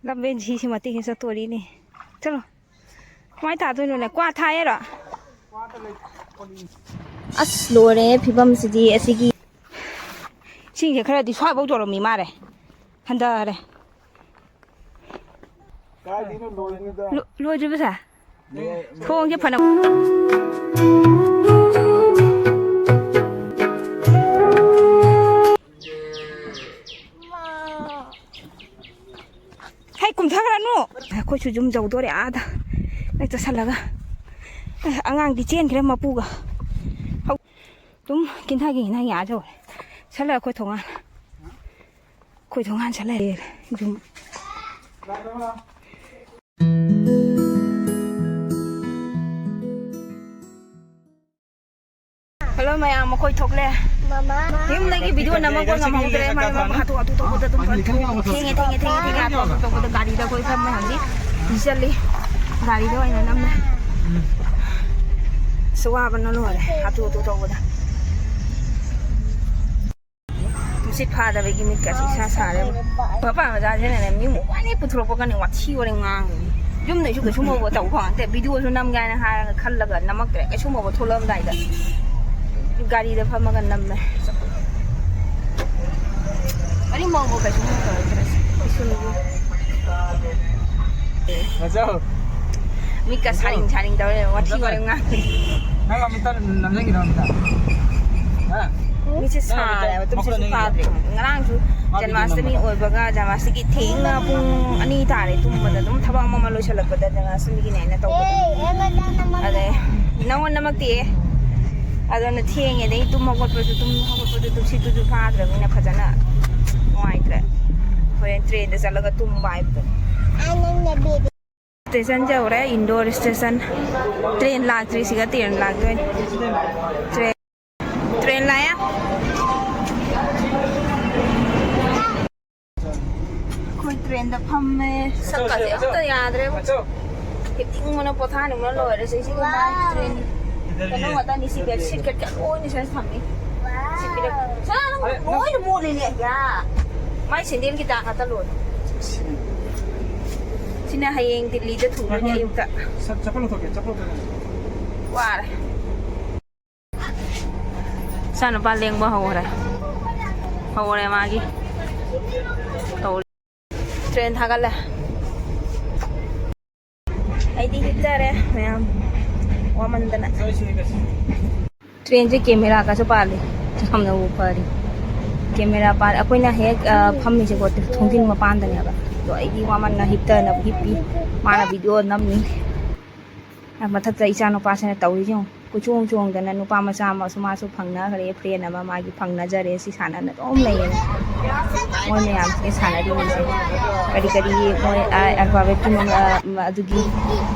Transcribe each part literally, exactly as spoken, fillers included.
ꯂꯝꯕꯦꯟꯁꯤ ꯁꯤ ꯃꯇꯦꯛꯁꯤ ꯆꯠꯇꯣꯔꯤꯅꯦ꯫ ꯆꯠꯂꯣ꯫ ꯀꯃꯥꯏꯅ ꯊꯥꯗꯣꯏꯅꯣꯅꯦ? ꯀ꯭ꯋꯥ ꯊꯥ ꯍꯥꯏꯔꯣ? ꯑꯁ, ꯂꯣꯏꯔꯦ ꯐꯤꯕꯝꯁꯤꯗꯤ ꯑꯁꯤꯒꯤ꯫ ꯏꯁꯤꯡꯁꯦ ꯈꯔꯗꯤ ꯁ꯭ꯋꯥꯏꯐꯥꯎ ꯌꯧꯔꯝꯃꯤ ꯃꯥꯜꯂꯦ꯫ ꯍꯟꯊꯔꯦ꯫ ꯀꯥꯏꯗꯩꯅꯣ ꯂꯣꯏꯗ꯭ꯔꯤꯗ? ꯂꯣ-, ꯂꯣꯏꯗ꯭ꯔꯤꯕꯁꯦ? ꯊꯣꯡꯁꯦ ꯐꯅ꯫ ꯍꯩ, ꯀꯨꯝꯊꯈ꯭ꯔꯅꯨ꯫ ꯑꯩꯈꯣꯏꯁꯨ ꯌꯨꯝ ꯌꯧꯗꯣꯔꯦ, ꯑꯥꯗ ꯍꯦꯛ ꯆꯠꯁꯜꯂꯒ꯫ ꯑꯉꯥꯡꯗꯤ ꯆꯦꯟꯈ꯭ꯔꯦ ꯃꯄꯨꯒ꯫ ꯍꯧ-, ꯑꯗꯨꯝ ꯀꯤꯟꯊꯒꯦ ꯀꯤꯟꯊꯒꯦ ꯑꯥ ꯌꯧꯔꯦ꯫ ꯆꯠꯂꯦ ꯑꯩꯈꯣꯏ ꯊꯣꯡꯒꯥꯟ꯫ ꯑꯩꯈꯣꯏ ꯊꯣꯡꯒꯥꯟ ꯆꯠꯂꯦ ꯌꯨꯝ꯫ ꯍꯜꯂꯣ ꯃꯌꯥꯝ, ꯑꯩꯈꯣꯏ ꯊꯣꯛꯂꯦ꯫ ꯃꯃꯥ꯫ ꯌꯨꯝꯗꯒꯤ ꯚꯤꯗꯤꯑꯣ ꯅꯝꯃꯛꯄ ꯉꯝꯍꯧꯗ꯭ꯔꯦ꯫ ꯃꯥꯏ ꯃꯃꯥ ꯍꯥꯊꯨ ꯍꯥꯊꯨ ꯇꯧꯕꯗ ꯑꯗꯨꯝ ꯊꯦꯡꯉꯦ, ꯊꯦꯡꯉꯦ, ꯊꯦꯡꯉꯦ, ꯊꯦꯡꯉꯦ꯫ ꯍꯥꯊꯨ ꯍꯥꯊꯨ ꯇꯧꯕꯗ ꯒꯥꯔꯤꯗ ꯑꯩꯈꯣꯏ ꯐꯝꯃꯦ ꯍꯧꯖꯤꯛ꯫ ꯁꯤ ꯆꯠꯂꯤ꯫ ꯒꯥꯔꯤꯗ ꯑꯣꯏꯅ ꯅꯝꯃꯦ꯫ ꯑꯁ, ꯋꯥꯕꯅ ꯂꯣꯏꯔꯦ ꯍꯥꯊꯨ ꯍꯥꯊꯨ ꯇꯧꯕꯗ꯫ ꯇꯨꯝꯁꯤꯠ ꯐꯥꯗꯕꯒꯤ ꯃꯤꯠꯀꯁꯦ ꯏꯁꯥ ꯁꯥꯔꯦ꯫ ꯃꯄꯥ ꯃꯆꯥꯁꯤꯅꯅꯦ ꯃꯤ ꯃꯣꯕꯥꯏꯜ ꯍꯦꯛ ꯄꯨꯊꯣꯔꯛꯄꯒꯅꯦ ꯋꯥꯊꯤ ꯋꯥꯔꯦꯡ ꯉꯥꯡꯉꯤꯅꯦ꯫ ꯌꯨꯝꯗꯩꯁꯨ ꯀꯩꯁꯨ ꯃꯧꯕ ꯇꯧꯕ ꯐꯪꯉꯛꯇꯦ꯫ ꯚꯤꯗꯤꯑꯣꯁꯨ ꯅꯝꯒꯦ ꯍꯥꯏꯅ ꯍꯥꯏꯔꯒ ꯈꯜꯂꯒ ꯅꯝꯃꯛꯇ꯭ꯔꯦ꯫ ꯀꯩꯁꯨ ꯃꯧꯕ ꯊꯣꯛꯂꯛꯑꯝꯗꯥꯏꯗ ꯒꯥꯔꯤꯗ ꯐꯝꯃꯒ ꯅꯝꯃꯦ꯫ ꯋꯥꯔꯤ ꯃꯧꯕ ꯀꯩꯁꯨ ꯇꯧꯔꯛꯇ꯭ꯔꯦ꯫ ꯄꯤꯁꯨꯝꯁꯨ꯫ ꯃꯆꯧ꯫ ꯃꯤꯠꯀ ꯁꯥꯔꯤꯡ ꯁꯥꯔꯤꯡ ꯇꯧꯔꯦ, ꯋꯥꯊꯤ ꯋꯥꯔꯦꯝ ꯉꯥꯡꯉꯦ꯫ ꯅꯪ ꯑꯃꯨꯛꯇ ꯅꯝꯖꯟꯒꯤꯔꯣ ꯑꯃꯨꯛꯇ? ꯍꯥ? ꯃꯤꯠꯁꯦ ꯁꯥꯔꯦꯕ, ꯇꯨꯝꯁꯤꯠꯁꯨ ꯐꯥꯗ꯭ꯔꯦ꯫ ꯉꯔꯥꯡꯁꯨ ꯖꯟꯃꯥꯁꯇꯃꯤ ꯑꯣꯏꯕꯒ, ꯖꯟꯃꯥꯁꯇꯃꯤꯒꯤ ꯊꯦꯡꯅ ꯄꯨꯡ ꯑꯅꯤ ꯇꯥꯔꯦ ꯇꯨꯝꯕꯗ, ꯑꯗꯨꯝ ꯊꯕꯛ ꯑꯃ ꯑꯃ ꯂꯣꯏꯁꯤꯜꯂꯛꯄꯗ ꯖꯟꯃꯥꯁꯇꯃꯤꯒꯤꯅꯦ ꯑꯩꯅ ꯇꯧꯕꯗ꯫ ꯑꯗꯩ ꯅꯪꯉꯣꯟꯗꯃꯛꯇꯤ ꯑꯗꯨꯅ ꯊꯦꯡꯉꯦ, ꯑꯗꯩ ꯇꯨꯝ ꯍꯧꯒꯠꯄꯁꯨ, ꯇꯨꯝ ꯍꯧꯒꯠꯄꯗꯨ ꯇꯨꯝꯁꯤꯠꯇꯨꯁꯨ ꯐꯥꯗ꯭ꯔꯕꯅꯤꯅ ꯐꯖꯅ ꯅꯨꯡꯉꯥꯏꯇ꯭ꯔꯦ꯫ ꯍꯣꯔꯦꯟ ꯇ꯭ꯔꯦꯟꯗ ꯆꯠꯂꯒ ꯇꯨꯝꯕ ꯍꯥꯏꯕꯗꯨꯅꯤ꯫ ꯁ꯭ꯇꯦꯁꯟ ꯌꯧꯔꯦ, ꯏꯟꯗꯣꯔ ꯁ꯭ꯇꯦꯁꯟ꯫ ꯇ꯭ꯔꯦꯟ ꯂꯥꯛꯇ꯭ꯔꯤ, ꯁꯤꯒ ꯇ꯭ꯔꯦꯟ ꯂꯥꯛꯇꯣꯏꯅꯤ꯫ ꯇ꯭ꯔꯦꯟ, ꯇ꯭ꯔꯦꯟ ꯂꯥꯛꯑꯦ꯫ ꯑꯩꯈꯣꯏ ꯇ꯭ꯔꯦꯟꯗ ꯐꯝꯃꯦ꯫ ꯁꯛꯀꯁꯦ ꯑꯝꯇ ꯌꯥꯗ꯭ꯔꯦꯕ꯫ ꯍꯤꯞꯅꯤꯡꯕꯅ ꯄꯣꯊꯥꯅꯤꯡꯕꯅ ꯂꯣꯏꯔꯦ꯫ ꯁꯤꯁꯤꯒ ꯃꯥꯏ ꯇ꯭ꯔꯦꯟ ꯀꯩꯅꯣ ꯉꯥꯛꯇꯅꯤ꯫ ꯁꯤ ꯕꯦꯗꯁꯤꯠꯀ ꯂꯣꯏꯅ ꯁꯤꯗ ꯊꯝꯃꯤ꯫ ꯁꯤ ꯄꯤꯔꯛ-, ꯁꯥ, ꯂꯣꯏꯅ ꯃꯣꯠꯂꯤꯅꯦ꯫ ꯌꯥ꯫ ꯃꯥꯏ ꯁꯦꯟꯗꯦꯜꯒꯤ ꯗꯥꯛ ꯉꯥꯛꯇ ꯂꯣꯏꯔꯦ꯫ ꯑꯩꯅ ꯍꯌꯦꯡ ꯗꯤꯜꯂꯤꯗ ꯊꯨꯡꯗꯣꯏꯅꯦ ꯑꯌꯨꯛꯇ꯫ ꯆꯠꯄ ꯂꯧꯊꯣꯛꯀꯦ, ꯆꯠꯄ ꯂꯧꯊꯣꯛꯀꯦ꯫ ꯋꯥꯔꯦ꯫ ꯏꯆꯥꯅꯨꯄꯥ ꯂꯦꯡꯕ ꯍꯧꯈ꯭ꯔꯦ꯫ ꯍꯧꯔꯦ ꯃꯥꯒꯤ꯫ ꯇꯧꯔꯤ꯫ ꯇ꯭ꯔꯦꯟ ꯊꯥꯒꯠꯂꯦ꯫ ꯑꯩꯗꯤ ꯍꯤꯞꯆꯔꯦ ꯃꯌꯥꯝ꯫ ꯋꯥꯃꯟꯗꯅ꯫ ꯇ꯭ꯔꯦꯟꯁꯦ ꯀꯦꯃꯦꯔꯥꯒꯁꯨ ꯄꯥꯜꯂꯤ꯫ ꯌꯥꯝꯅꯕꯨ ꯐꯔꯤ꯫ ꯀꯦꯃꯦꯔꯥ ꯄꯥꯜ-, ꯑꯩꯈꯣꯏꯅ ꯍꯦꯛ, ꯑ, ꯐꯝꯃꯤꯁꯦꯀꯣ, ꯊꯣꯡꯖꯤꯟ ꯃꯄꯥꯟꯗꯅꯦꯕ꯫ ꯑꯗꯣ ꯑꯩꯗꯤ ꯋꯥꯃꯟꯅ ꯍꯤꯞꯇꯅꯕ ꯍꯤꯞꯄꯤ꯫ ꯃꯥꯅ ꯚꯤꯗꯤꯑꯣ ꯅꯝꯃꯤ꯫ ꯑ, ꯃꯊꯛꯇ ꯏꯆꯥ ꯅꯨꯄꯥꯁꯤꯅ ꯇꯧꯔꯤꯁꯦ ꯌꯦꯡꯉꯨ꯫ ꯀꯣꯏꯆꯣꯡ ꯆꯣꯡꯗꯅ ꯅꯨꯄꯥ ꯃꯆꯥ ꯑꯃꯁꯨ ꯃꯥꯁꯨ ꯐꯪꯅꯈ꯭ꯔꯦ, ꯐ꯭ꯔꯦꯟ ꯑꯃ ꯃꯥꯒꯤ ꯐꯪꯅꯖꯔꯦ꯫ ꯁꯤ ꯁꯥꯟꯅꯅ ꯑꯗꯨꯝ ꯂꯩꯌꯦ꯫ ꯃꯣꯏ ꯃꯌꯥꯝꯁꯤꯒ ꯁꯥꯟꯅꯔꯤꯕꯁꯦ ꯀꯔꯤ ꯀꯔꯤ ꯃꯣꯏ, ꯑ, alphabetꯀꯤ ꯃꯃ-, ꯑ, ꯑꯗꯨꯒꯤ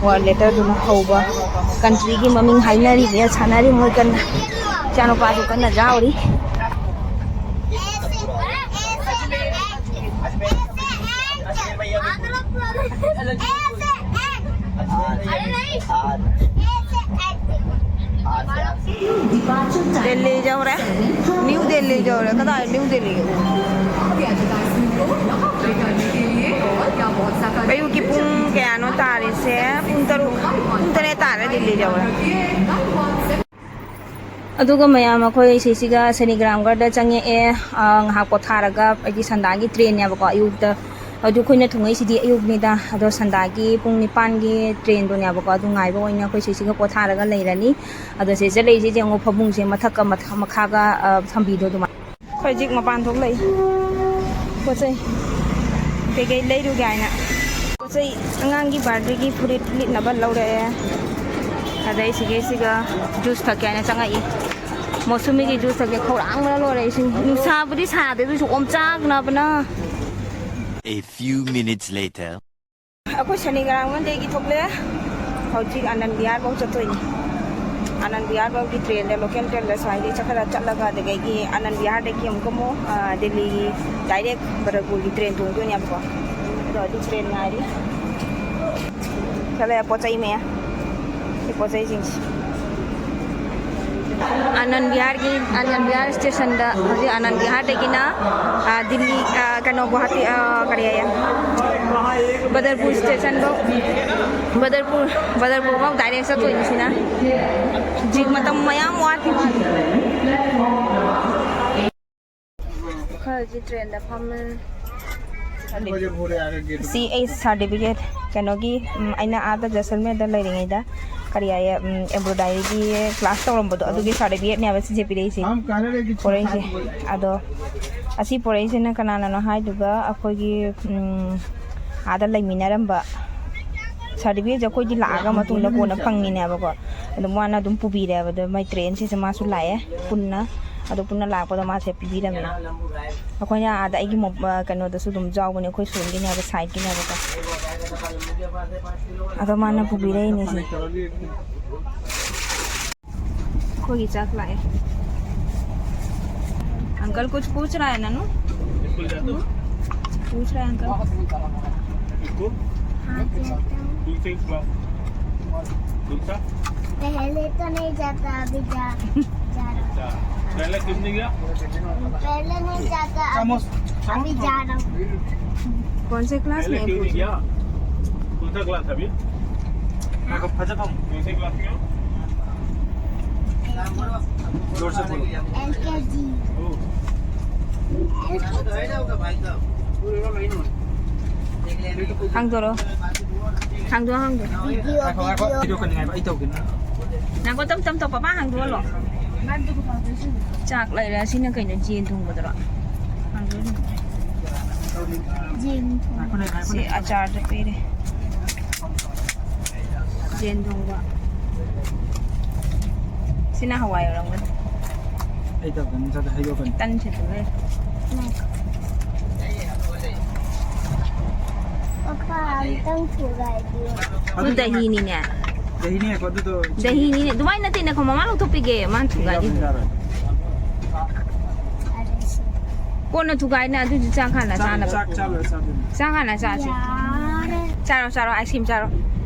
word letterꯗꯨꯅ ꯍꯧꯕ countryꯒꯤ ꯃꯃꯤꯡ ꯍꯥꯏꯅꯔꯤꯕ ꯁꯥꯟꯅꯔꯤ ꯃꯣꯏ ꯀꯟꯅ꯫ ꯏꯆꯥꯅꯨꯄꯥꯁꯨ ꯀꯟꯅ ꯌꯥꯎꯔꯤ꯫ ꯗꯤꯜꯂꯤ ꯌꯧꯔꯦ꯫ ꯅ꯭ꯌꯨ ꯗꯤꯜꯂꯤ ꯌꯧꯔꯦ꯫ ꯀꯗꯥꯏ ꯅ꯭ꯌꯨ ꯗꯤꯜꯂꯤ? ꯑꯌꯨꯛꯀꯤ ꯄꯨꯡ ꯀꯌꯥꯅꯣ ꯇꯥꯔꯤꯁꯦ? ꯄꯨꯡ ꯇꯔꯨꯛ, ꯄꯨꯡ ꯇꯔꯦꯠ ꯇꯥꯔꯦ ꯗꯤꯜꯂꯤ ꯌꯧꯔꯦ꯫ ꯑꯗꯨꯒ ꯃꯌꯥꯝ ꯑꯩꯈꯣꯏ ꯁꯤꯁꯤꯒ ꯁꯅꯤꯒ꯭ꯔꯥꯝꯒꯔꯗ ꯆꯪꯉꯛꯑꯦ꯫ ꯑ, ꯉꯥꯏꯍꯥꯛ ꯄꯣꯊꯥꯔꯒ, ꯑꯩꯗꯤ ꯁꯟꯗꯥꯒꯤ ꯇ꯭ꯔꯦꯟꯅꯦꯕꯀꯣ ꯑꯌꯨꯛꯇ꯫ ꯑꯗꯨ ꯑꯩꯈꯣꯏꯅ ꯊꯨꯡꯉꯛꯏꯁꯤꯗꯤ ꯑꯌꯨꯛꯅꯤꯗ꯫ ꯑꯗꯣ ꯁꯟꯗꯥꯒꯤ ꯄꯨꯡ ꯅꯤꯄꯥꯟꯒꯤ ꯇ꯭ꯔꯦꯟꯗꯨꯅꯦꯕꯀꯣ꯫ ꯑꯗꯨ ꯉꯥꯏꯕ ꯑꯣꯏꯅ ꯑꯩꯈꯣꯏ ꯁꯤꯁꯤꯒ ꯄꯣꯊꯥꯔꯒ ꯂꯩꯔꯅꯤ꯫ ꯑꯗꯣ ꯁꯤ ꯆꯠꯂꯛꯏꯁꯦ ꯌꯦꯡꯉꯣ, ꯐꯃꯨꯡꯁꯦ ꯃꯊꯛꯀ ꯃꯊ-, ꯃꯈꯥꯒ, ꯑ, ꯊꯝꯕꯤꯗꯣ ꯑꯗꯨꯃꯥꯏꯅ꯫ ꯑꯩꯈꯣꯏ ꯍꯧꯖꯤꯛ ꯃꯄꯥꯟ ꯊꯣꯛ ꯂꯩ꯫ ꯄꯣꯠ ꯆꯩ ꯀꯩꯀꯩ ꯂꯩꯔꯨꯒꯦ ꯍꯥꯏꯅ꯫ ꯄꯣꯠ ꯆꯩ ꯑꯉꯥꯡꯒꯤ birthdayꯒꯤ ꯐꯨꯔꯤꯠ ꯂꯤꯠꯅꯕ ꯂꯧꯔꯛꯑꯦ꯫ ꯑꯗꯩ ꯁꯤꯒꯩꯁꯤꯒ juice ꯊꯛꯀꯦ ꯍꯥꯏꯅ ꯆꯪꯉꯛꯏ꯫ ꯃꯣꯁꯨꯃꯤꯒꯤ juice ꯊꯛꯀꯦ꯫ ꯈꯧꯔꯥꯡꯕꯅ ꯂꯣꯏꯔꯦ ꯏꯁꯤꯡ꯫ ꯅꯨꯡꯁꯥꯕꯨꯗꯤ ꯁꯥꯗꯦ, ꯑꯗꯨꯏꯁꯨ ꯑꯣꯝꯆꯥꯛꯅꯕꯅ꯫ A few minutes later. ꯑꯩꯈꯣꯏ ꯁꯅꯤꯒ꯭ꯔꯥꯝ ꯃꯟꯗꯦꯒꯤ ꯊꯣꯛꯂꯛꯑꯦ꯫ ꯍꯧꯖꯤꯛ ꯑꯅꯟ ꯕꯤꯍꯥꯔ ꯐꯥꯎ ꯆꯠꯇꯣꯏꯅꯤ꯫ ꯑꯅꯟ ꯕꯤꯍꯥꯔ ꯐꯥꯎꯒꯤ ꯇ꯭ꯔꯦꯟꯗ, local ꯇ꯭ꯔꯦꯟꯗ ꯁ꯭ꯋꯥꯏꯗꯒꯤ ꯆꯠꯈꯔ ꯆꯠꯂꯒ, ꯑꯗꯨꯗꯒꯤ ꯑꯅꯟ ꯕꯤꯍꯥꯔꯗꯒꯤ ꯑꯃꯨꯛꯀ ꯑꯃꯨꯛ, ꯑ, ꯗꯤꯜꯂꯤꯒꯤ direct ꯕꯔꯛꯄꯨꯔꯒꯤ ꯇ꯭ꯔꯦꯟ ꯇꯣꯡꯗꯣꯏꯅꯦꯕꯀꯣ꯫ ꯑꯗꯣ ꯍꯧꯖꯤꯛ ꯇ꯭ꯔꯦꯟ ꯉꯥꯏꯔꯤ꯫ ꯈꯔ ꯂꯩꯔ ꯄꯣꯠ ꯆꯩ ꯃꯌꯥꯝ꯫ ꯁꯤ ꯄꯣꯠ ꯆꯩꯁꯤꯡꯁꯤ꯫ ꯑꯅꯟ ꯕꯤꯍꯥꯔꯒꯤ, ꯑꯅꯟ ꯕꯤꯍꯥꯔ ꯁ꯭ꯇꯦꯁꯟꯗ ꯍꯧꯖꯤꯛ ꯑꯅꯟ ꯕꯤꯍꯥꯔꯗꯒꯤꯅ, ꯑ, ꯗꯤꯜꯂꯤ, ꯑ, ꯀꯩꯅꯣ, ꯒꯨꯋꯥꯍꯥꯇꯤ, ꯑ, ꯀꯔꯤ ꯍꯥꯏꯌꯦ? ꯕꯗꯔꯄꯨꯔ ꯁ꯭ꯇꯦꯁꯟꯐꯧ, ꯕꯗꯔꯄꯨꯔ, ꯕꯗꯔꯄꯨꯔꯐꯥꯎ ꯗꯥꯏꯔꯦꯛ ꯆꯠꯇꯣꯏꯅꯤ ꯁꯤꯅ꯫ ꯍꯧꯖꯤꯛ ꯃꯇꯝ ꯃꯌꯥꯝ ꯋꯥꯠꯂꯤ꯫ ꯈꯔꯁꯤ ꯇ꯭ꯔꯦꯟꯗ ꯐꯝꯃꯦ꯫ ꯁꯤ ꯑꯩ ꯁꯥꯔꯇꯤꯐꯤꯀꯦꯠ ꯀꯩꯅꯣꯒꯤ, ꯎꯝ, ꯑꯩꯅ ꯑꯥꯗ ꯖꯁꯜꯃꯦꯔꯗ ꯂꯩꯔꯤꯉꯩꯗ ꯀꯔꯤ ꯍꯥꯏꯌꯦ, ꯎꯝ, ꯑꯦꯝꯕ꯭ꯔꯣꯏꯗꯔꯤꯒꯤ ꯀ꯭ꯂꯥꯁ ꯇꯧꯔꯝꯕꯗꯣ ꯑꯗꯨꯒꯤ ꯁꯥꯔꯇꯤꯐꯤꯀꯦꯠꯅꯦꯕ ꯁꯤꯁꯦ ꯄꯤꯔꯛꯏꯁꯦ꯫ ꯄꯣꯔꯛꯏꯁꯦ꯫ ꯑꯗꯣ ꯑꯁꯤ ꯄꯣꯔꯛꯏꯁꯤꯅ ꯀꯅꯥꯅꯅꯣ ꯍꯥꯏꯗꯨꯒ ꯑꯩꯈꯣꯏꯒꯤ, ꯎꯝ, ꯑꯥꯗ ꯂꯩꯃꯤꯟꯅꯔꯝꯕ ꯁꯥꯔꯇꯤꯐꯤꯀꯦꯠꯁꯦ ꯑꯩꯈꯣꯏꯗꯤ ꯂꯥꯛꯑꯒ ꯃꯇꯨꯡꯗ ꯀꯣꯟꯅ ꯐꯪꯉꯤꯅꯦꯕꯀꯣ꯫ ꯑꯗꯣ ꯃꯥꯅ ꯑꯗꯨꯝ ꯄꯨꯕꯤꯔꯦꯕ꯫ ꯑꯗꯣ ꯃꯥꯏ ꯇ꯭ꯔꯦꯟꯁꯤꯁꯨ ꯃꯥꯁꯨ ꯂꯥꯛꯑꯦ ꯄꯨꯟꯅ꯫ ꯑꯗꯣ ꯄꯨꯟꯅ ꯂꯥꯛꯄꯗꯣ ꯃꯥꯁꯦ ꯄꯤꯕꯤꯔꯝꯃꯦ꯫ ꯑꯩꯈꯣꯏꯅ ꯑꯥꯗ ꯑꯩꯒꯤ ꯃꯣ-, ꯑ, ꯀꯩꯅꯣꯗꯁꯨ ꯑꯗꯨꯝ ꯌꯥꯎꯕꯅꯦ, ꯑꯩꯈꯣꯏ ꯁꯣꯝꯒꯤꯅꯦꯕ, ꯁꯥꯏꯠꯀꯤꯅꯦꯕꯀꯣ꯫ ꯑꯗꯣ ꯃꯥꯅ ꯄꯨꯕꯤꯔꯛꯏꯅꯦ ꯁꯤ꯫ ꯑꯩꯈꯣꯏꯒꯤ ꯆꯥꯛ ꯂꯥꯛꯑꯦ꯫ अंकल कुछ पूछ रहा है ननू? स्कूल जाते हो? पूछ रहा है अंकल। स्कूल? हाँ, जाता हूँ। कौन से क्लास? कौन सा? पहले तो नहीं जाता, अभी जा, जा रहा हूँ। अच्छा, पहले क्यों नहीं गया? पहले नहीं जाता, अभी, अभी जा रहा हूँ। कौन से क्लास पहले में क्यों नहीं पूछ गया? कौन सा क्लास अभी? हाँ? कौन से क्लास में हो? जोर से बोलो। एलकेजी। ओ। ꯍꯥꯡꯗꯣꯔꯣ꯫ ꯍꯥꯡꯗꯣꯛꯑꯣ, ꯍꯥꯡꯗꯣꯛꯑꯣ꯫ ꯉꯥꯏꯈꯣ, ꯉꯥꯏꯈꯣ, ꯚꯤꯗꯤꯑꯣ ꯀꯟꯅꯤꯡꯉꯥꯏꯕ ꯑꯩ ꯇꯧꯒꯦ꯫ ꯉꯥꯏꯈꯣ, ꯇꯞ ꯇꯞ ꯇꯞ, ꯄꯥꯄꯥ ꯍꯥꯡꯗꯣꯛꯍꯜꯂꯣ꯫ ꯆꯥꯛ ꯂꯩꯔꯦ, ꯑꯁꯤꯅ ꯀꯩꯅꯣ, ꯌꯦꯟ ꯊꯣꯡꯕꯗꯨꯔꯣ? ꯍꯥꯡꯗꯣꯛꯍꯜꯂꯣ꯫ ꯌꯦꯟ ꯊꯣꯡꯕ꯫ ꯁꯤ ꯑꯆꯥꯔꯁꯨ ꯄꯤꯔꯦ꯫ ꯌꯦꯟ ꯊꯣꯡꯕ꯫ ꯁꯤꯅ ꯍꯋꯥꯏ ꯑꯣꯏꯔꯝꯒꯅꯤ꯫ ꯑꯩ ꯇꯧꯒꯦ, ꯅꯪ ꯆꯠꯂ ꯍꯩꯗꯣꯛꯀꯅꯤ꯫ ꯇꯟ ꯁꯦꯠꯄ ꯂꯩ꯫ ꯄꯄꯥ, ꯑꯝꯇꯪ ꯊꯨꯒꯥꯏꯕꯤꯌꯣ꯫ ꯑꯗꯨ ꯑꯗꯨ ꯗꯍꯤꯅꯤꯅꯦ꯫ ꯗꯍꯤꯅꯦ, ꯑꯗꯨꯗꯣ ꯗꯍꯤꯅꯤꯅꯦ꯫ ꯑꯗꯨꯃꯥꯏꯅ ꯅꯠꯇꯦ, ꯅꯈꯣ ꯃꯃꯥ ꯂꯧꯊꯣꯛꯄꯤꯒꯦ꯫ ꯃꯥꯅ ꯊꯨꯒꯥꯏꯗꯣꯏꯅꯦ꯫ ꯌꯥꯔꯣꯏ꯫ ꯀꯣꯟꯅ ꯊꯨꯒꯥꯏꯅ ꯑꯗꯨꯁꯨ ꯆꯥꯛ ꯍꯥꯟꯅ ꯆꯥꯛ, ꯆꯥꯅꯕ꯫ ꯆꯥꯛ ꯆꯥ ꯂꯣꯏꯔ ꯆꯥꯗꯣꯏꯅꯦ꯫ ꯆꯥꯛ ꯍꯥꯟꯅ ꯆꯥꯁꯤ꯫ ꯌꯥꯔꯦ꯫ ꯆꯥꯔꯣ, ꯆꯥꯔꯣ, ꯑꯥꯏꯁ ꯀ꯭ꯔꯤꯝ ꯆꯥꯔꯣ꯫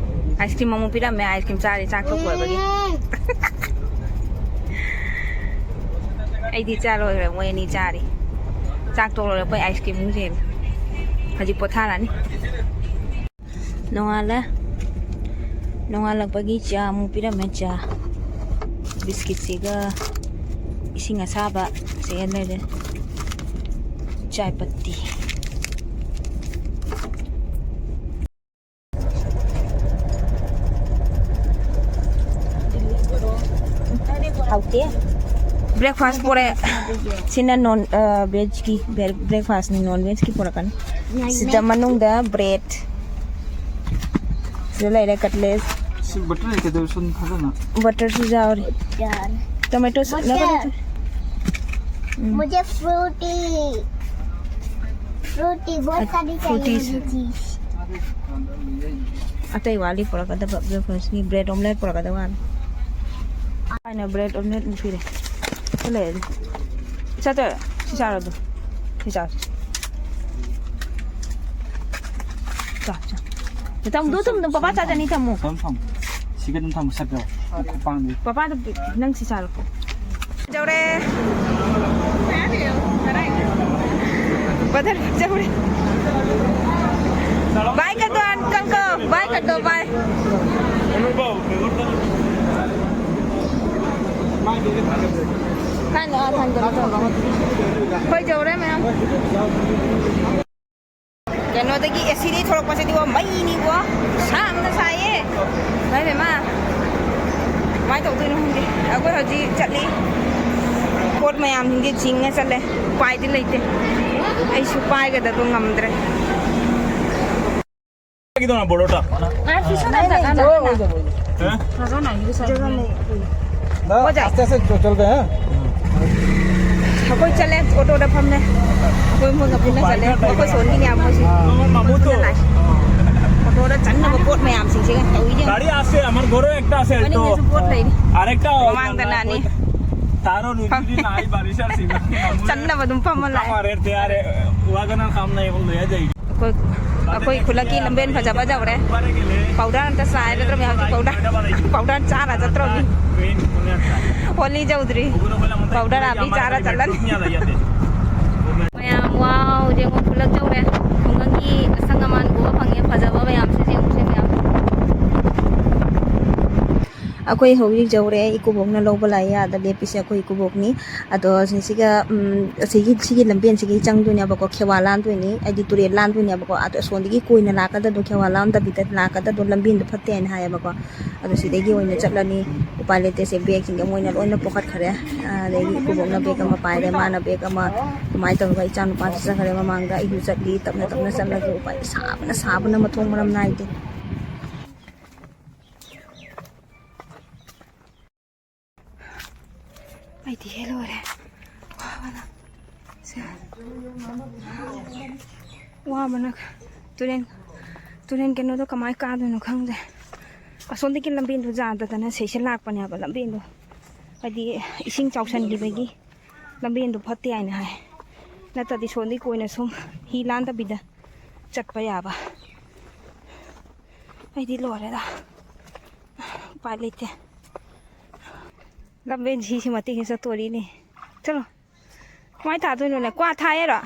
ꯑꯥꯏꯁ ꯀ꯭ꯔꯤꯝ ꯑꯃꯨꯛ ꯄꯤꯔꯝꯃꯦ, ꯑꯥꯏꯁ ꯀ꯭ꯔꯤꯝ ꯆꯥꯔꯤ, ꯆꯥꯛ ꯇꯣꯛ ꯂꯣꯏꯕꯒꯤ꯫ ꯎꯝ꯫ ꯑꯩꯗꯤ ꯆꯥ ꯂꯣꯏꯈ꯭ꯔꯦ, ꯃꯣꯏ ꯑꯅꯤ ꯆꯥꯔꯤ꯫ ꯆꯥꯛ ꯇꯣꯛ ꯂꯣꯏꯔꯛꯄꯩ ꯑꯥꯏꯁ ꯀ꯭ꯔꯤꯝ ꯑꯃꯨꯛ ꯁꯦꯝꯃꯤ꯫ ꯍꯧꯖꯤꯛ ꯄꯣꯊꯥꯔꯅꯤ꯫ ꯅꯣꯡꯉꯥꯜꯂꯦ꯫ ꯅꯣꯡꯉꯥꯜꯂꯛꯄꯒꯤ ꯆꯥ ꯑꯃꯨꯛ ꯄꯤꯔꯝꯃꯦ꯫ ꯆꯥ, ꯕꯤꯁꯀꯤꯠꯁꯤꯒ ꯏꯁꯤꯡ ꯑꯁꯥꯕ ꯁꯤꯒ ꯂꯩꯔꯦ꯫ ꯆꯥꯏ ꯄꯠꯇꯤ꯫ ꯍꯥꯎꯇꯦ꯫ ꯕ꯭ꯔꯦꯛꯐꯥꯁ ꯄꯨꯔꯛꯑꯦ꯫ ꯁꯤꯅ ꯅꯣꯟ, ꯑ, ꯚꯦꯖꯀꯤ ꯕ꯭ꯔꯦꯛꯐꯥꯁꯅꯤ, ꯅꯣꯟ ꯚꯦꯖꯀꯤ ꯄꯨꯔꯛꯀꯅꯤ꯫ ꯁꯤꯗ ꯃꯅꯨꯡꯗ ꯕ꯭ꯔꯦꯗ꯫ ꯁꯤꯗ ꯂꯩꯔꯦ ꯀꯠꯂꯦꯠ꯫ ꯁꯤ ꯕꯇꯔ ꯂꯩꯇꯦ, ꯑꯗꯨ ꯁꯨꯝ ꯐꯖꯅ꯫ ꯕꯇꯔꯁꯨ ꯌꯥꯎꯔꯤ꯫ ꯌꯥꯔꯦ꯫ ꯇꯣꯃꯦꯇꯣ ꯁꯨ-, ꯕꯇꯔ꯫ ꯅꯠꯇꯦ, ꯅꯠꯇꯦ꯫ ꯎꯝ꯫ ꯃꯨꯖꯦ ꯐ꯭ꯔꯨꯇꯤ, ꯐ꯭ꯔꯨꯇꯤ ꯕꯣꯠ ꯀꯗꯤ ꯐ꯭ꯔꯨꯇꯤ ꯆꯥꯏꯌꯦ, ꯁꯨ-, ꯃꯨꯖꯦ ꯆꯤꯁ꯫ ꯑꯇꯩ ꯋꯥꯠꯂꯤ ꯄꯨꯔꯛꯀꯗꯕ ꯕ꯭ꯔꯦꯛꯐꯥꯁꯀꯤ ꯕ꯭ꯔꯦꯗ ꯑꯣꯝꯂꯦꯠ ꯄꯨꯔꯛꯀꯗꯕ ꯋꯥꯠꯂꯤ꯫ ꯑꯩꯅ ꯕ꯭ꯔꯦꯗ ꯑꯣꯝꯂꯦꯠ ꯄꯤꯔꯦ꯫ ꯁꯤ ꯂꯩꯔꯗꯤ꯫ ꯁꯠ ꯁꯠ ꯁꯤ ꯆꯥꯔꯣ ꯑꯗꯨ꯫ ꯁꯤ ꯆꯥꯔꯣ꯫ ꯆꯥ, ꯆꯥ꯫ ꯊꯝꯃꯨ, ꯑꯗꯨ ꯊꯝꯃꯨ, ꯄꯄꯥ ꯆꯥꯖꯅꯤ, ꯊꯝꯃꯨ꯫ ꯊꯝꯃꯨ, ꯊꯝꯃꯨ꯫ ꯁꯤꯒ ꯑꯗꯨꯝ ꯊꯝꯃꯨ, ꯁꯠ ꯄꯤꯔꯛꯑꯣ꯫ ꯈꯨꯄꯥꯡꯗꯤ꯫ ꯄꯄꯥꯗ ꯄꯤ-, ꯅꯪ ꯁꯤ ꯆꯥꯔꯣ꯫ ꯌꯧꯔꯦ꯫ ꯕꯗꯔ ꯌꯧꯔꯦ꯫ ꯕꯥꯏ ꯀꯗꯣ, ꯑꯪꯀꯜ ꯀꯣ꯫ ꯕꯥꯏ ꯀꯗꯣ, ꯕꯥꯏ꯫ ꯊꯥꯡꯗꯣ, ꯑꯥ, ꯊꯥꯡꯗꯣ, ꯊꯥꯡꯗꯣ꯫ ꯑꯩꯈꯣꯏ ꯌꯧꯔꯦ ꯃꯌꯥꯝ꯫ ꯀꯩꯅꯣꯗꯒꯤ ꯑꯦ ꯁꯤꯗꯒꯤ ꯊꯣꯛꯂꯛꯄꯁꯤꯗꯤꯀꯣ ꯃꯩꯅꯤꯀꯣ꯫ ꯈꯨꯁꯥ ꯑꯃ ꯁꯥꯏꯌꯦ꯫ ꯏꯃꯥꯏ ꯄꯦꯝꯃ꯫ ꯀꯃꯥꯏꯅ ꯇꯧꯗꯣꯏꯅꯣ ꯈꯪꯗꯦ꯫ ꯑꯩꯈꯣꯏ ꯍꯧꯖꯤꯛ ꯆꯠꯂꯤ꯫ ꯄꯣꯠ ꯃꯌꯥꯝꯁꯤꯡꯁꯦ ꯆꯤꯡꯉ ꯆꯠꯂꯦ꯫ ꯎꯄꯥꯏꯗꯤ ꯂꯩꯇꯦ꯫ ꯑꯩꯁꯨ ꯄꯥꯏꯒꯗꯕ ꯉꯝꯗ꯭ꯔꯦ꯫ ꯀꯩꯗꯧꯅ ꯕꯣꯔꯣꯇ? ꯉꯥꯏ, ꯐꯤꯁꯣ ꯅꯠꯇ ꯀꯥꯟꯗ꯫ ꯍꯥ? ꯐꯖꯅ ꯏꯔꯨ ꯁꯥꯏ꯫ ꯅꯪ ꯑꯣꯖꯥ꯫ ꯑꯁꯇꯦ ꯑꯁꯇꯦ ꯆꯣ-, ꯆꯣꯜ ꯔꯦ ꯍꯥꯏ? ꯑꯩꯈꯣꯏ ꯆꯠꯂꯦ, ꯑꯣꯇꯣꯗ ꯐꯝꯂꯦ꯫ ꯑꯩꯈꯣꯏ ꯃꯣꯏꯒ ꯄꯨꯟꯅ ꯆꯠꯂꯦ꯫ ꯑꯩꯈꯣꯏ ꯁꯣꯟꯒꯤꯅꯦ ꯃꯣꯏꯁꯤ꯫ ꯑꯥ, ꯃꯃꯨꯠꯇꯣ꯫ ꯄꯨꯟꯅ ꯂꯥꯛꯑꯦ꯫ ꯑꯣꯇꯣꯗ ꯆꯟꯅꯕ ꯄꯣꯠ ꯃꯌꯥꯝꯁꯤꯡꯁꯦ ꯇꯧꯏ ꯌꯦꯡꯉꯨ꯫ গাড়ি আছে, আমার ঘরেও একটা আছে, তো। ꯃꯅꯤꯡꯗꯁꯨ ꯄꯣꯠ ꯂꯩꯔꯤ꯫ আরেকটা ꯃꯃꯥꯡꯗ ꯅꯥꯅꯤ꯫ তারও রুটি নাই, বারিশার সিজন। ꯆꯟꯅꯕ ꯑꯗꯨꯝ ꯐꯝꯃ ꯂꯥꯛꯑꯦ꯫ কামারের দেয়ারে ওয়াগনার কাম নাই, এখন লইয়া যাই। ꯑꯩꯈꯣꯏ, ꯑꯩꯈꯣꯏ ꯈꯨꯜꯂꯛꯀꯤ ꯂꯝꯕꯦꯟ ꯐꯖꯕ ꯌꯧꯔꯦ꯫ ꯄꯥꯎꯗꯔ ꯑꯝꯇ ꯆꯥꯏꯔꯗ꯭ꯔꯕꯅꯦ ꯍꯧꯖꯤꯛ, ꯄꯥꯎꯗꯔ, ꯄꯥꯎꯗꯔ ꯆꯥꯔ ꯆꯠꯇ꯭ꯔꯕꯅꯤ꯫ ꯍꯣꯂꯤ ꯌꯧꯗ꯭ꯔꯤ꯫ ꯄꯥꯎꯗꯔ ꯑꯥꯕꯤ ꯆꯥꯔ ꯆꯠꯂꯅꯤ꯫ ꯃꯌꯥꯝ, ꯋꯥꯎ, ꯌꯦꯡꯉꯣ, ꯈꯨꯜꯂꯛ ꯌꯧꯔꯦ꯫ ꯈꯨꯡꯒꯪꯒꯤ ꯑꯁꯪ ꯑꯃꯥꯟ ꯎꯕ ꯐꯪꯉꯦ, ꯐꯖꯕ ꯃꯌꯥꯝꯁꯦ ꯌꯦꯡꯉꯣ꯫ ꯑꯩꯈꯣꯏ ꯍꯧꯖꯤꯛ ꯌꯧꯔꯦ, ꯏꯀꯨꯕꯣꯛꯅ ꯂꯧꯕ ꯂꯥꯛꯑꯦ꯫ ꯑꯥꯗ ꯂꯦꯞꯄꯤꯁꯦ ꯑꯩꯈꯣꯏ ꯏꯀꯨꯕꯣꯛꯅꯤ꯫ ꯑꯗꯣ ꯁꯤꯒ, ꯎꯝ, ꯑꯁꯤꯒꯤ, ꯁꯤꯒꯤ ꯂꯝꯕꯦꯟꯁꯤꯒꯤ ꯆꯪꯗꯣꯏꯅꯦꯕꯀꯣ, ꯈꯦꯋꯥ ꯂꯥꯟꯗꯣꯏꯅꯤ, ꯍꯥꯏꯗꯤ ꯇꯨꯔꯦꯜ ꯂꯥꯟꯗꯣꯏꯅꯦꯕꯀꯣ꯫ ꯑꯗꯣ ꯑꯁꯣꯝꯗꯒꯤ ꯀꯣꯏꯅ ꯂꯥꯛꯀꯗꯕꯗꯣ, ꯈꯦꯋꯥ ꯂꯥꯟꯗꯕꯤꯗ ꯂꯥꯛꯀꯗꯕꯗꯣ ꯂꯝꯕꯦꯟꯗꯣ ꯐꯠꯇꯦ ꯍꯥꯏꯅ ꯍꯥꯏꯌꯦꯕꯀꯣ꯫ ꯑꯗꯣ ꯁꯤꯗꯒꯤ ꯑꯣꯏꯅ ꯆꯠꯂꯅꯤ꯫ ꯎꯄꯥꯏ ꯂꯩꯇꯦ, ꯁꯦ ꯕꯦꯒꯁꯤꯡꯁꯦ ꯃꯣꯏꯅ ꯂꯣꯏꯅ ꯄꯨꯈꯠꯈ꯭ꯔꯦ꯫ ꯑꯗꯒꯤ ꯏꯀꯨꯕꯣꯛꯅ ꯕꯦꯒ ꯑꯃ ꯄꯥꯏꯔꯦ, ꯃꯥꯅ ꯕꯦꯒ ꯑꯃ, ꯑꯗꯨꯃꯥꯏꯅ ꯇꯧꯔꯒ ꯏꯆꯥ ꯅꯨꯄꯥꯁꯨ ꯆꯠꯈ꯭ꯔꯦ ꯃꯃꯥꯡꯗ꯫ ꯑꯩꯁꯨ ꯆꯠꯂꯤ, ꯇꯞꯅ ꯇꯞꯅ ꯆꯠꯂꯒꯦ꯫ ꯎꯄꯥꯏ, ꯁꯥꯕꯅ, ꯁꯥꯕꯅ ꯃꯊꯣꯡ ꯃꯔꯝ ꯅꯥꯏꯗꯦ꯫ ꯑꯩꯗꯤ ꯍꯦ ꯂꯣꯏꯔꯦ꯫ ꯋꯥꯕꯅ꯫ ꯁꯦ꯫ ꯋꯥꯕꯅ꯫ ꯇꯨꯔꯦꯟ, ꯇꯨꯔꯦꯟ ꯀꯩꯅꯣꯗꯣ ꯀꯃꯥꯏ ꯀꯥꯗꯣꯏꯅꯣ ꯈꯪꯗꯦ꯫ ꯑꯁꯣꯝꯗꯒꯤ ꯂꯝꯕꯦꯟꯗꯣ ꯌꯥꯗꯗꯅ ꯁꯤꯁꯦ ꯂꯥꯛꯄꯅꯦꯕ, ꯂꯝꯕꯦꯟꯗꯣ꯫ ꯍꯥꯏꯗꯤ ꯏꯁꯤꯡ ꯆꯥꯎꯁꯟꯈꯤꯕꯒꯤ ꯂꯝꯕꯦꯟꯗꯣ ꯐꯠꯇꯦ ꯍꯥꯏꯅ ꯍꯥꯏ꯫ ꯅꯠꯇ꯭ꯔꯗꯤ ꯁꯣꯝꯗꯒꯤ ꯀꯣꯏꯅ ꯁꯨꯝ ꯍꯤ ꯂꯥꯟꯗꯕꯤꯗ ꯆꯠꯄ ꯌꯥꯕ꯫ ꯑꯩꯗꯤ ꯂꯣꯏꯔꯦꯗ꯫ ꯎꯄꯥꯏ ꯂꯩꯇꯦ꯫ ꯂꯝꯕꯦꯟ ꯁꯤꯁꯤ ꯃꯇꯦꯛꯁꯤ ꯆꯠꯇꯣꯔꯤꯅꯦ꯫ ꯆꯠꯂꯣ꯫ ꯀꯃꯥꯏ ꯊꯥꯗꯣꯏꯅꯣꯅꯦ? ꯀ꯭ꯋꯥ ꯊꯥ ꯌꯥꯔꯣ?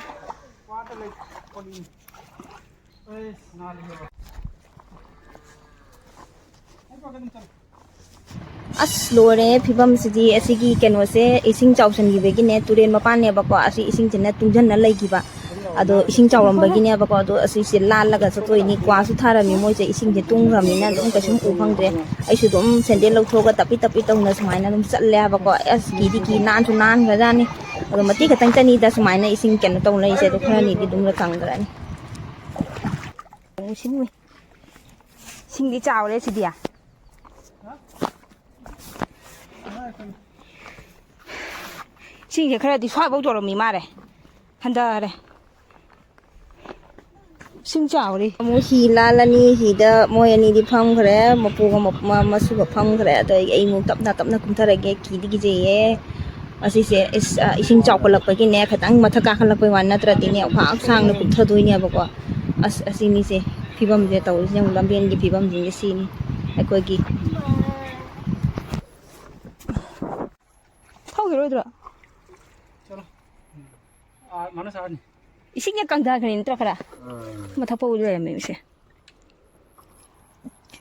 ꯑꯁ, ꯂꯣꯏꯔꯦ ꯐꯤꯕꯝꯁꯤꯗꯤ꯫ ꯑꯁꯤꯒꯤ ꯀꯩꯅꯣꯁꯦ ꯏꯁꯤꯡ ꯆꯥꯎꯁꯤꯟꯈꯤꯕꯒꯤꯅꯦ, ꯇꯨꯔꯦꯟ ꯃꯄꯥꯟꯅꯦꯕꯀꯣ, ꯑꯁꯤ ꯏꯁꯤꯡꯁꯤꯅ ꯇꯨꯡꯁꯤꯟꯅ ꯂꯩꯈꯤꯕ꯫ ꯑꯗꯣ ꯏꯁꯤꯡ ꯆꯥꯎꯔꯝꯕꯒꯤꯅꯦꯕꯀꯣ, ꯑꯗꯣ ꯑꯁꯤꯁꯦ ꯂꯥꯜꯂꯒ ꯆꯠꯇꯣꯏꯅꯤ꯫ ꯀ꯭ꯋꯥꯁꯨ ꯊꯥꯔꯝꯃꯤ ꯃꯣꯏꯁꯦ, ꯏꯁꯤꯡꯁꯦ ꯇꯨꯡꯈ꯭ꯔꯕꯅꯤꯅ ꯑꯗꯨꯝ ꯀꯩꯁꯨꯝ ꯎ ꯐꯪꯗ꯭ꯔꯦ꯫ ꯑꯩꯁꯨ ꯑꯗꯨꯝ ꯁꯦꯟꯗꯦꯜ ꯂꯧꯊꯣꯛꯑꯒ ꯇꯞꯄꯤ ꯇꯞꯄꯤ ꯇꯧꯅ ꯁꯨꯃꯥꯏꯅ ꯑꯗꯨꯝ ꯆꯠꯂꯦ ꯍꯥꯏꯕꯀꯣ꯫ ꯑꯁ, ꯀꯤꯗꯤ ꯀꯤ, ꯅꯥꯟꯁꯨ ꯅꯥꯟꯈ꯭ꯔꯖꯥꯠꯅꯤ꯫ ꯑꯗꯣ ꯃꯇꯦꯛ ꯈꯛꯇꯪ ꯆꯠꯅꯤꯗ ꯁꯨꯃꯥꯏꯅ ꯏꯁꯤꯡ ꯀꯩꯅꯣ ꯇꯧ ꯂꯩꯔꯤꯁꯦ, ꯑꯗꯣ ꯈꯔꯅꯤꯗꯤ ꯑꯗꯨꯝ ꯀꯪꯈ꯭ꯔꯅꯤ꯫ ꯏꯁꯤꯡꯗꯤ ꯆꯥꯎꯔꯦ ꯁꯤꯗꯤ꯫ ꯏꯁꯤꯡꯁꯦ ꯈꯔꯗꯤ ꯁ꯭ꯋꯥꯏꯐꯥꯎ ꯌꯧꯔꯝꯃꯤ ꯃꯥꯜꯂꯦ꯫ ꯍꯟꯊꯔꯦ꯫ ꯏꯁꯤꯡ ꯆꯥꯎꯔꯦ꯫ ꯑꯃꯨꯛ ꯍꯤ ꯂꯥꯜꯂꯅꯤ, ꯍꯤꯗ ꯃꯣꯏ ꯑꯅꯤꯗꯤ ꯐꯝꯈ꯭ꯔꯦ, ꯃꯄꯨꯒ ꯃ-, ꯃ-, ꯃꯁꯨꯒ ꯐꯝꯈ꯭ꯔꯦ꯫ ꯑꯗꯣ ꯑꯩ, ꯑꯩ ꯑꯃꯨꯛ ꯇꯞꯅ ꯇꯞꯅ ꯀꯨꯝꯊꯔꯒꯦ, ꯀꯤꯗꯤ ꯀꯤꯖꯩꯌꯦ꯫ ꯑꯁꯤꯁꯦ ꯏꯁ-, ꯑ, ꯏꯁꯤꯡ ꯆꯥꯎꯈꯠꯂꯛꯄꯒꯤꯅꯦ, ꯈꯤꯇꯪ ꯃꯊꯛ ꯀꯥꯈꯠꯂꯛꯄꯩ ꯋꯥꯅꯤ, ꯅꯠꯇ꯭ꯔꯗꯤꯅꯦ ꯈ꯭ꯋꯥꯡ ꯁꯥꯡꯅ ꯀꯨꯝꯊꯗꯣꯏꯅꯦꯕꯀꯣ꯫ ꯑꯁ, ꯑꯁꯤꯅꯤꯁꯦ ꯐꯤꯕꯝꯁꯦ ꯇꯧꯔꯤꯁꯦ, ꯌꯦꯡꯉꯨ, ꯂꯝꯕꯦꯟꯒꯤ ꯐꯤꯕꯝꯁꯤꯡꯁꯦ ꯁꯤꯅꯤ ꯑꯩꯈꯣꯏꯒꯤ꯫ ꯊꯧꯈꯤꯔꯣꯏꯗ꯭ꯔꯣ? ꯆꯠꯂꯣ꯫ ꯑꯥ, ꯃꯥꯅ ꯆꯥꯔꯅꯤ꯫ ꯏꯁꯤꯡꯒ ꯀꯪꯊꯈ꯭ꯔꯦ ꯅꯠꯇ꯭ꯔꯣ ꯈꯔ? ꯑꯥ꯫ ꯃꯊꯛ ꯐꯥꯎ ꯂꯩꯔꯝꯃꯦ ꯏꯁꯦ꯫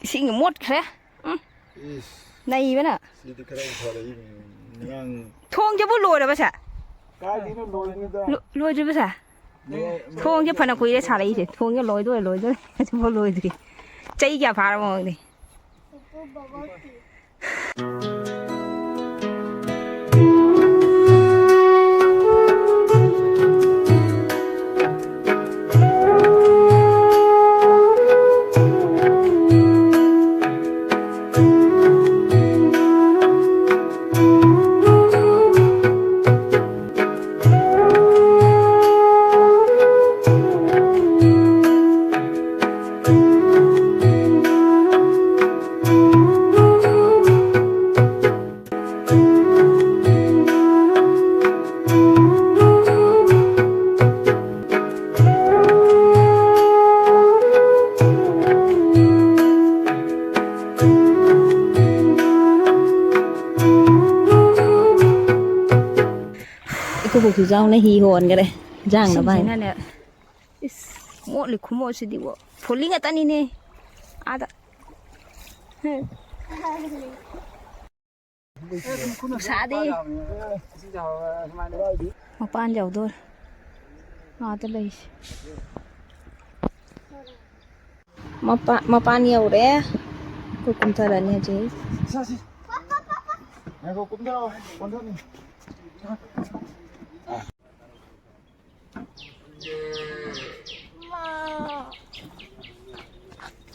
ꯏꯁꯤꯡꯒ ꯃꯣꯠꯈ꯭ꯔꯦ꯫ ꯎꯝ꯫ ꯏꯁ꯫ ꯅꯩꯕꯅ꯫ ꯁꯤꯗꯤ ꯈꯔ ꯐꯔꯛꯏ꯫ ꯉꯔꯥꯡ ꯊꯣꯡꯁꯤꯕꯨ ꯂꯣꯏꯔꯕ ꯁꯦ? ꯀꯥꯏꯗꯩꯅꯣ ꯂꯣꯏꯗ꯭ꯔꯤꯗ꯫ ꯂꯣ-, ꯂꯣꯏꯗ꯭ꯔꯤꯕ ꯁꯦ? ꯂꯣꯏ-, ꯊꯣꯡꯁꯦ ꯐꯅ ꯀꯨꯏꯔꯦ ꯁꯥꯔꯛꯏꯁꯦ꯫ ꯊꯣꯡꯁꯦ ꯂꯣꯏꯗꯣꯔꯦ, ꯂꯣꯏꯗꯣꯔꯦ꯫ ꯍꯧꯖꯤꯛꯐꯥꯎ ꯂꯣꯏꯗ꯭ꯔꯤ꯫ ꯆꯍꯤ ꯀꯌꯥ ꯐꯥꯔꯕ ꯈꯪꯗꯦ꯫ ꯏꯀꯨꯕꯣꯛꯁꯨ ꯌꯥꯎꯅ ꯍꯤ ꯍꯣꯟꯈꯔꯦ꯫ ꯏꯟꯖꯥꯡꯅ ꯚꯥꯏ꯫ ꯏꯁꯤꯡꯁꯤꯅꯅꯦ, ꯏꯁ, ꯃꯣꯠꯂꯤ ꯈꯨꯃꯣꯠꯁꯤꯗꯤꯕꯣ꯫ ꯐꯣꯂꯤ ꯉꯥꯛꯇꯅꯤꯅꯦ꯫ ꯑꯥꯗ꯫ ꯅꯨꯡꯁꯥꯗꯤ꯫ ꯃꯄꯥꯟ ꯌꯧꯗꯣꯔꯦ꯫ ꯑꯥꯗ ꯂꯩꯁꯦ꯫ ꯃꯄꯥ-, ꯃꯄꯥꯟ ꯌꯧꯔꯦ꯫ ꯑꯩꯈꯣꯏ ꯀꯨꯝꯊꯔꯅꯤ ꯍꯧꯖꯤꯛ꯫ ꯁꯥꯁꯤ꯫ ꯉꯥꯏꯈꯣ, ꯀꯨꯝꯊꯔꯛꯑꯣ꯫ ꯀꯨꯝꯊꯔꯛꯑꯣ꯫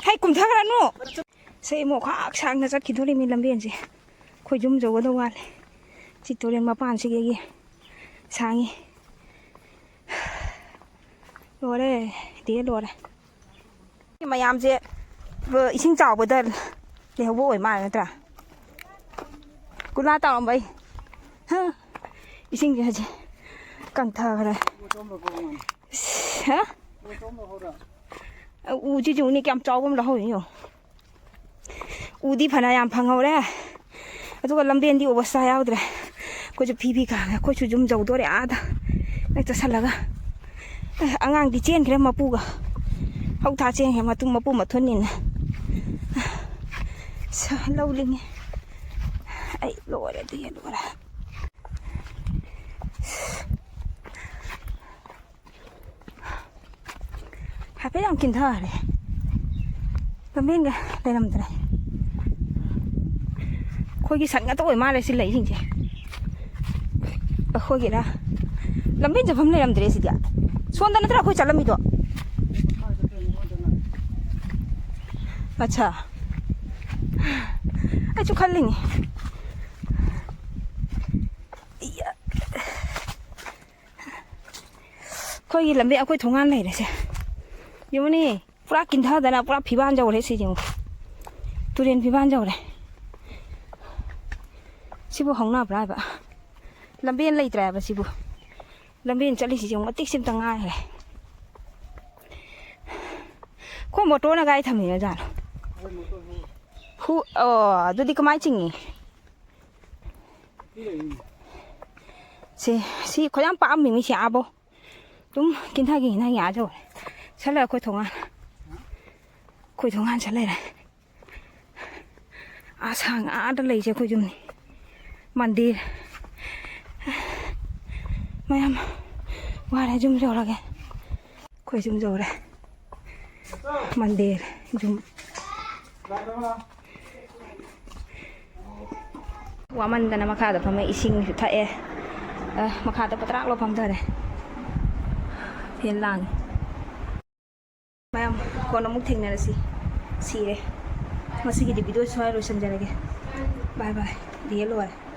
ꯍꯩ, ꯀꯨꯝꯊꯈ꯭ꯔꯅꯨ꯫ ꯁꯦ, ꯃꯣꯈꯥꯛ ꯁꯥꯡꯅ ꯆꯠꯈꯤꯗꯣꯔꯤꯃꯤ ꯂꯝꯕꯦꯟꯁꯦ꯫ ꯑꯩꯈꯣꯏ ꯌꯨꯝ ꯌꯧꯒꯗꯧ ꯃꯥꯜꯂꯦ꯫ ꯁꯤ ꯇꯨꯔꯦꯜ ꯃꯄꯥꯟꯁꯤꯗꯒꯤ ꯁꯥꯡꯉꯤ꯫ ꯂꯣꯏꯔꯦ, ꯗꯦ ꯂꯣꯏꯔꯦ꯫ ꯃꯌꯥꯝꯁꯦ, ꯑ, ꯏꯁꯤꯡ ꯆꯥꯎꯕꯗ ꯂꯩꯍꯧꯕ ꯑꯣꯏ ꯃꯥꯜꯂꯦ ꯅꯠꯇ꯭ꯔꯥ? ꯀꯨꯂꯥ ꯇꯧꯔꯝꯕꯩ꯫ ꯍꯥ? ꯏꯁꯤꯡꯁꯦ ꯍꯧꯖꯤꯛ ꯀꯪꯊꯈ꯭ꯔꯦ꯫ ꯍꯥ? ꯎꯁꯤꯁꯨ ꯎꯅꯤ ꯀꯌꯥꯝ ꯆꯥꯎꯕ ꯑꯃ ꯂꯧꯍꯧꯔꯤꯅꯣ ꯌꯦꯡꯉꯣ꯫ ꯎꯗꯤ ꯐꯅ ꯌꯥꯝ ꯐꯪꯍꯧꯔꯦ, ꯑꯗꯨꯒ ꯂꯝꯕꯦꯟꯗꯤ ꯑꯣꯕꯁꯇꯥ ꯌꯥꯎꯗ꯭ꯔꯦ꯫ ꯑꯩꯈꯣꯏꯁꯨ ꯐꯤ ꯐꯤ ꯀꯥꯡꯉꯦ, ꯑꯩꯈꯣꯏꯁꯨ ꯌꯨꯝ ꯌꯧꯗꯣꯔꯦ ꯑꯥꯗ ꯍꯦꯛ ꯆꯠꯁꯜꯂꯒ꯫ ꯑꯦ, ꯑꯉꯥꯡꯗꯤ ꯆꯦꯟꯈ꯭ꯔꯦ ꯃꯄꯨꯒ, ꯍꯧ ꯊꯥ ꯆꯦꯟꯈ꯭ꯔꯦ, ꯃꯇꯨꯡ ꯃꯄꯨ ꯃꯊꯨꯟꯅꯤꯅ꯫ ꯁ-, ꯂꯧ ꯂꯤꯡꯉꯦ꯫ ꯑꯩ ꯂꯣꯏꯔꯦ, ꯑꯗꯨ ꯂꯣꯏꯔꯦ꯫ ꯍꯥꯏꯐꯦꯠ ꯌꯥꯝ ꯀꯤꯟꯊꯔꯦ꯫ ꯂꯝꯕꯦꯟꯒ ꯂꯩꯔꯝꯗ꯭ꯔꯦ꯫ ꯑꯩꯈꯣꯏꯒꯤ ꯁꯟ ꯉꯥꯛꯇ ꯑꯣꯏ ꯃꯥꯜꯂꯦ ꯁꯤ ꯂꯩꯁꯤꯡꯁꯦ꯫ ꯑꯩꯈꯣꯏꯒꯤꯔ? ꯂꯝꯕꯦꯟ ꯆꯠꯐꯝ ꯂꯩꯔꯝꯗ꯭ꯔꯦ ꯁꯤꯗꯤ꯫ ꯁꯣꯝꯗ ꯅꯠꯇ꯭ꯔꯥ ꯑꯩꯈꯣꯏ ꯆꯠꯂꯝꯃꯤꯗꯣ? ꯑꯠꯁꯥ꯫ ꯑꯩꯁꯨ ꯈꯜꯂꯤꯅꯤ꯫ ꯏꯌꯥ꯫ ꯑꯩꯈꯣꯏꯒꯤ ꯂꯝꯕꯤ, ꯑꯩꯈꯣꯏ ꯊꯣꯡꯒꯥꯟ ꯂꯩꯔꯦꯁꯦ꯫ ꯌꯦꯡꯉꯨꯅꯦ, ꯄꯨꯔꯥ ꯀꯤꯟꯊꯗꯅ ꯄꯨꯔꯥ ꯐꯤꯕꯥꯟ ꯌꯧꯔꯦ ꯁꯤ ꯌꯦꯡꯉꯨ꯫ ꯇꯨꯔꯦꯟ ꯐꯤꯕꯥꯟ ꯌꯧꯔꯦ꯫ ꯁꯤꯕꯨ ꯍꯧꯅꯕ꯭ꯔꯥ ꯍꯥꯏꯕ? ꯂꯝꯕꯦꯟ ꯂꯩꯇ꯭ꯔꯦ ꯍꯥꯏꯕ ꯁꯤꯕꯨ꯫ ꯂꯝꯕꯦꯟ ꯆꯠꯂꯤꯁꯤ ꯌꯦꯡꯉꯨ, ꯃꯇꯦꯛꯁꯤ ꯑꯝꯇ ꯉꯥꯏꯈ꯭ꯔꯦ꯫ ꯑꯩꯈꯣꯏ ꯃꯣꯇꯣꯔꯅ ꯀꯥꯏ ꯊꯝꯃꯤꯅꯣ ꯖꯥꯠꯅꯣ? ꯍꯨ-, ꯑꯣ, ꯑꯗꯨꯗꯤ ꯀꯃꯥꯏ ꯆꯤꯡꯉꯤ? ꯁꯤ, ꯁꯤ ꯈꯣꯏ ꯌꯥꯝ ꯄꯥꯛꯑꯝꯃꯤ ꯃꯤꯁꯦ ꯑꯥꯕꯣ꯫ ꯑꯗꯨꯝ ꯀꯤꯟꯊꯒꯤ ꯀꯤꯟꯊꯒꯤ ꯑꯥ ꯌꯧꯔꯦ꯫ ꯁꯠꯂ ꯑꯩꯈꯣꯏ ꯊꯣꯡꯒꯥꯟ꯫ ꯑꯩꯈꯣꯏ ꯊꯣꯡꯒꯥꯟ ꯁꯠ ꯂꯩꯔꯦ꯫ ꯑꯥ ꯁꯥꯡ ꯑꯥꯗ ꯂꯩꯁꯦ ꯑꯩꯈꯣꯏ ꯌꯨꯝꯅꯤ꯫ ꯃꯟꯗꯤꯔ꯫ ꯃꯌꯥꯝ ꯋꯥꯔꯦ, ꯌꯨꯝ ꯌꯧꯔꯒꯦ꯫ ꯑꯩꯈꯣꯏ ꯌꯨꯝ ꯌꯧꯔꯦ꯫ ꯃꯟꯗꯤꯔ ꯌꯨꯝ꯫ ꯋꯥꯃꯟꯗꯅ ꯃꯈꯥꯗ ꯐꯝꯃꯦ, ꯏꯁꯤꯡꯁꯨ ꯊꯛꯑꯦ꯫ ꯑ, ꯃꯈꯥꯗ ꯄꯇ꯭ꯔꯥꯛꯂꯣ ꯐꯝꯊꯔꯦ꯫ ꯐꯦꯟ ꯂꯥꯡꯉꯤ꯫ ꯃꯌꯥꯝ ꯀꯣꯟꯅ ꯑꯃꯨꯛ ꯊꯦꯡꯅꯔꯁꯤ꯫ ꯁꯤꯔꯦ꯫ ꯉꯁꯤꯒꯤꯗꯤ ꯚꯤꯗꯤꯑꯣ ꯁ꯭ꯋꯥꯏ ꯂꯣꯏꯁꯤꯟꯖꯔꯒꯦ꯫ ꯕꯥꯏ ꯕꯥꯏ꯫ ꯗꯤꯌꯦ ꯂꯣꯏꯔꯦ꯫